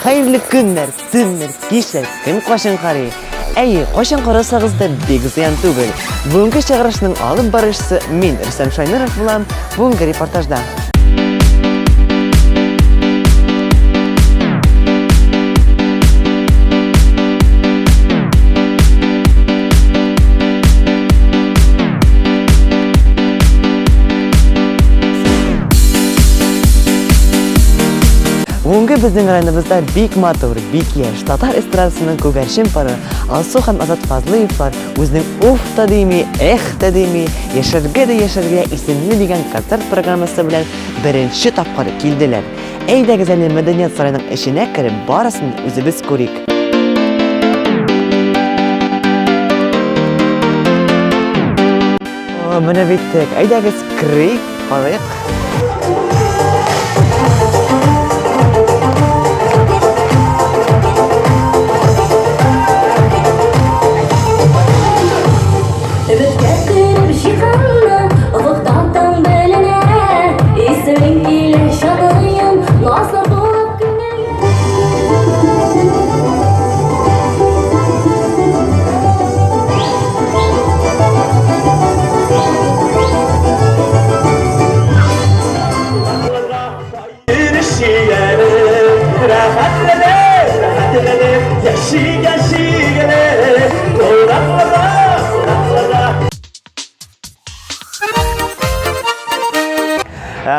Хәерле көннәр, төннәр, кичләр, кем кайчан карый? Әйе, кайчан карасагыз да бик зыян түгел. Бүгенге чыгарышның алып баручысы мин, Рөстәм Шайнуров булам. Бүгенге репортажда. Бүгенге безнең районыбызда бик матур, бик яшь татар эстрадасының күгәрчен пары Алсу һәм Азат Фазлыевлар үзенең Уф та дими, эх та дими, яшәргә дә яшәргә исемле дигән концерт программасы белән беренче тапкыр килделәр. Әйдәгез әле мәдәният сараеның эченә кереп, барысын үзебез күрик. О, менә биттек. Әйдәгез, керик, карыйк. Өметкә кереп җиһанны, офыкта таң беленә. Исемең килә җаныем, назлы булып күңелгә.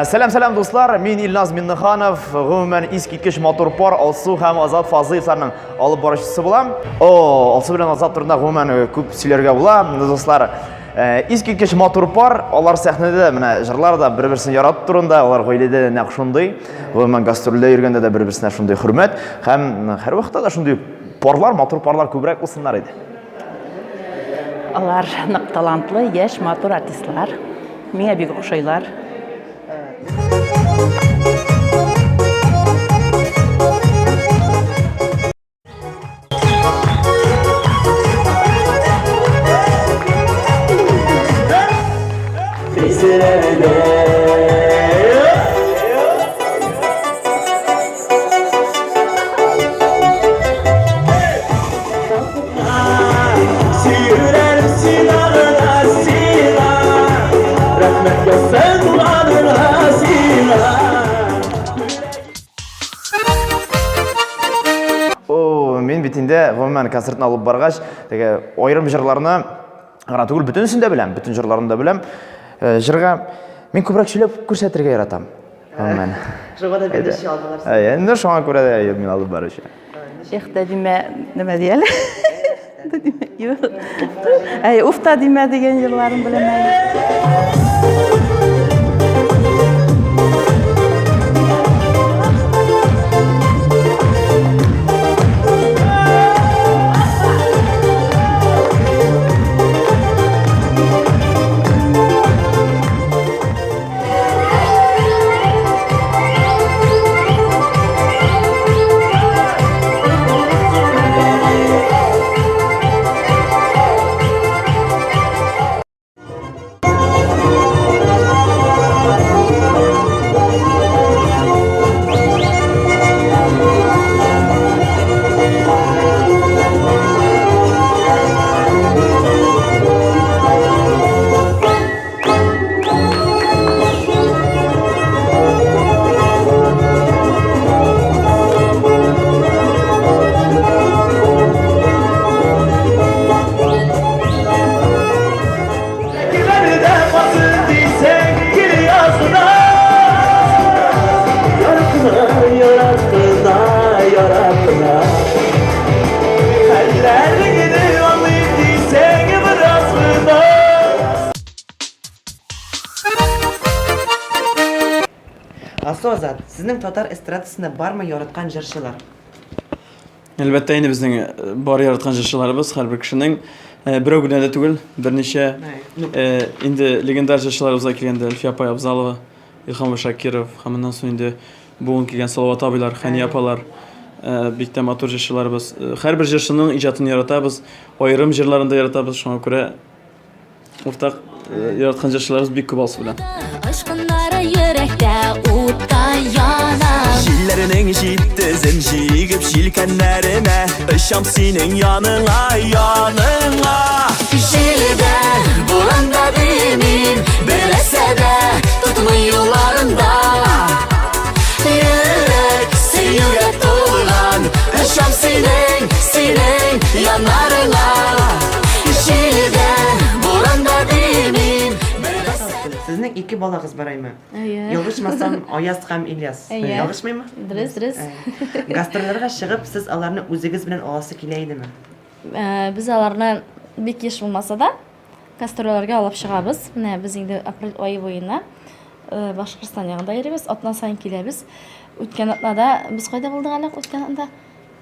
Сәлам, сәлам, дуслар. Мин Илназ Миннеханов. Гомумән, искиткеч матур пар Алсу һәм Азат Фазлыевларның алып баручысы булам. О, Алсу белән Азат турында гомумән күп сөйләргә була, дуслар. Искиткеч матур пар. Алар сәхнәдә менә җырлар да бер-берсен ярату турында, алар гаиләдә дә нәкъ шундый. Гомумән, гастрольдә йөргәндә дә бер-берсенә шундый хөрмәт һәм һәрвакытта да шундый парлар, матур парлар күбрәк булсыннар иде. Алар нык талантлы, яшь, матур артистлар. Миңа бик ошыйлар. О, мин бит инде гомумән концертны алып баргач, теге аерым җырларны гына түгел, бөтенесен дә беләм, бөтен җырларны да беләм. Җырга мин күбрәк сөйләп күрсәтергә яратам. Гомумән. Шуңа да ведущий алдылар. Әйе, инде шуңа күрә дә мин алып баручы. Эх тә димә, нәмә ди әле? Юк. Әй, уф та димә дигән җырларын беләм әле. Алсу Азат, сезнең татар эстрадасында бармы яраткан җырчылар? Әлбәттә, инде безнең бар яраткан җырчыларыбыз, һәрбер кешенең берәү генә дә түгел, берничә. Инде легендар җырчыларыбызга килгәндә, Әлфия апай Абзалова, Илһам Шакиров һәм аннан соң инде бүген килгән Салават абыйлар, Хәния апалар, бик тә матур җырчыларыбыз. Һәрбер җырчының иҗатын яратабыз, аерым җырларын да яратабыз, шуңа күрә Уртак яраткан җырчыларыбыз бик күп Алсу белән. Очкыннары йөрәктә утта яна. Җилләр Җилләрнең җитезен җигеп җилкәннәремә Очам синең яныңа, яныңа. Җилдә, буранда димим, бер нәрсә дә тотмый юлларында. Йөрәк сөюгә тулган, очам синең, синең яннарыңа. Җилдә, буранда димим, бер нәрсә Сезнең ике балагыз бар әйме? Әйе. Ялгышмасам, Аяз һәм Ильяс. Әйе. Ялгышмыймы? Дөрес, дөрес. Гастрольләргә чыгып, сез аларны үзегез белән аласы килә идеме? Э, без аларны бик еш булмаса да, гастрольләргә алып чыгабыз. Менә без инде апрель ае буена э, Башкортстан ягында йөрибез, атна саен киләбез. Үткән атнада без кайда булдык әле? Үткән атнада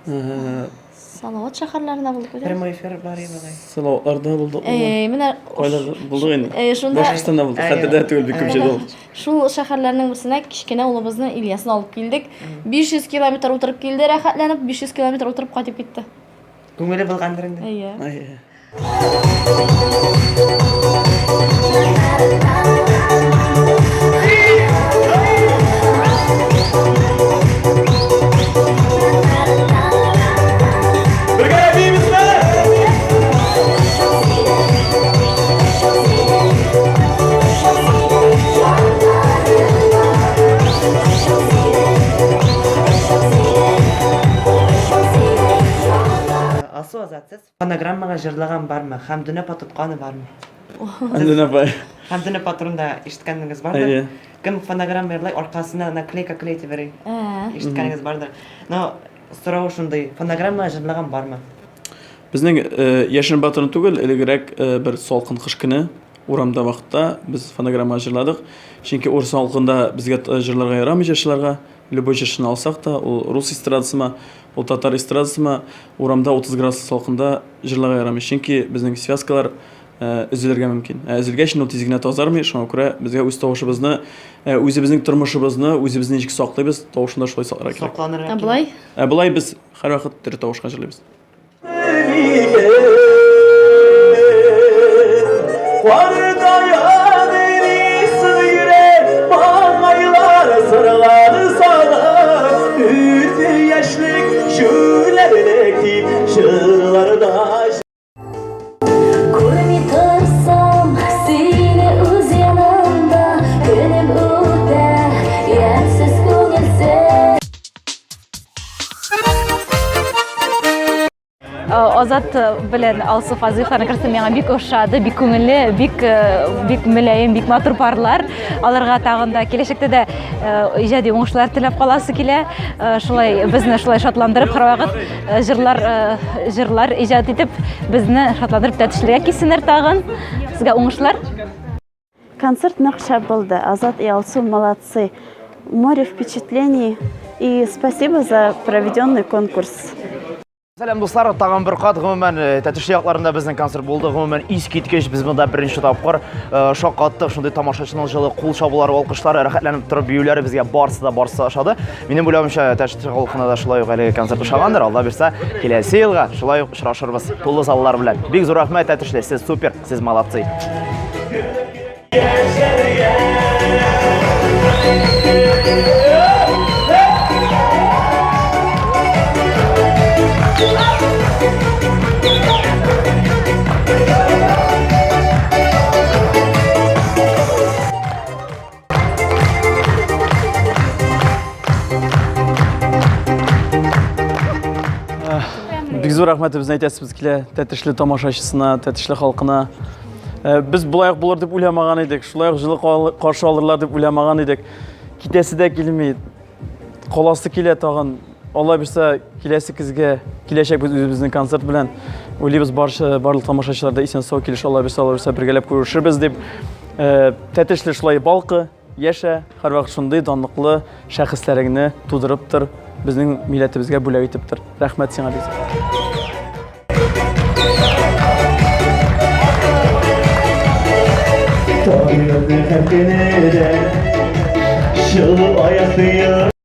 Э, Салават шәһәрләрендә булдык бит. Прямой эфир бар иде бугай. Салаватларда булдык. Э, менә Кайда булдык инде? Э, шунда Башкортстанда булдык. Хәтердә түгел, бик күп җирдә булдык. Шул шәһәрләрнең берсенә кечкенә улыбызны Ильясны алып килдек. 500 километр утырып килде, рәхәтләнеп 500 километр утырып кайтып китте. Күңеле булгандыр инде. Әйе. Әйе. Алсу Азат, сез фонограммага җырлаган бармы? Хәмдүнә апа тотканы бармы? Хәмдүнә апа. Хәмдүнә апа турында ишеткәнегез бардыр? Әйе. Кем фонограмма җырлай, аркасына наклейка клеить бери. Ишеткәнегез бардыр. Но сорау шундый, фонограмма җырлаган бармы? Безнең э, Яшен батырны түгел, элегрәк э, бер салкын кыш көне урамда вакытта без фонограмма җырладык. Чөнки урыс халкында безгә э, җырларга ярамый җырчыларга. Любой җырчыны алсак та, ул рус эстрадасымы, ул татар эстрадасымы, урамда 30 градус салкында җырларга ярамый. Чөнки безнең связкалар э, өзелергә мөмкин. Ә өзелгәч, ул тиз генә тазармый, шуңа күрә безгә үз тавышыбызны, э, үзебезнең тормышыбызны, үзебезне ничек саклыйбыз, тавышны да шулай сакларга кирәк. Сакланырга Ә кирәк. болай? Ә болай без һәрвакыт тере тавышка җырлыйбыз. Күрми торсам сине үз янымда, көнем үтә, ямьсез күңелсез. Азат белән Алсу Фазыевларның концерты миңа бик ошады, бик күңелле, бик бик мөлаем, бик матур парлар. Аларга тагын да киләчәктә дә иҗади уңышлар теләп каласы килә. Шулай безне шулай шатландырып, һәрвакыт җырлар җырлар иҗат итеп, безне шатландырып тәтешләргә килсеннәр тагын. Сезгә уңышлар. Концерт нык шәп булды. Азат и Алсу молодцы. Море впечатлений. И спасибо за проведенный конкурс. Сәлам дуслар, тагын бер кат гомумән э, Тәтешле якларында безнең концерт булды. Гомумән искиткеч, без монда беренче тапкыр э, шаккаттык. Шундый тамашачының җылы кул чабулары, алкышлары, рәхәтләнеп торып биюләре безгә барсы да барсы ошады. Минем уйлавымча, Тәтешле халкына да шулай ук әлеге концерт ошагандыр. Алла бирсә, киләсе елга шулай ук очрашырбыз тулы заллар белән. Бик зур рәхмәт, Тәтешле, сез супер, сез молодцы. Бик зур рәхмәтебезне әйтәсебез килә Тәтешле тамашачысына, Тәтешле халкына. Э, без болай ук булыр дип уйламаган идек, шулай ук җылы каршы алырлар дип уйламаган идек. Китәсе дә килми, каласы килә тагын. Алла бирсә, киләсе көзгә киләчәкбез үзебезнең концерт белән. Уйлыйбыз, барча барлык тамашачылар да исән-сау килеш, Алла бирсә, Алла бирсә, бергәләп күрешербез дип. Э, Тәтешле шулай балкы, яшә, һәрвакыт шундый данлыклы шәхесләреңне тудырып тор, безнең милләтебезгә бүләк итеп тор. Рәхмәт сиңа бик. Табигатьнең һәр көне дә Шул аяз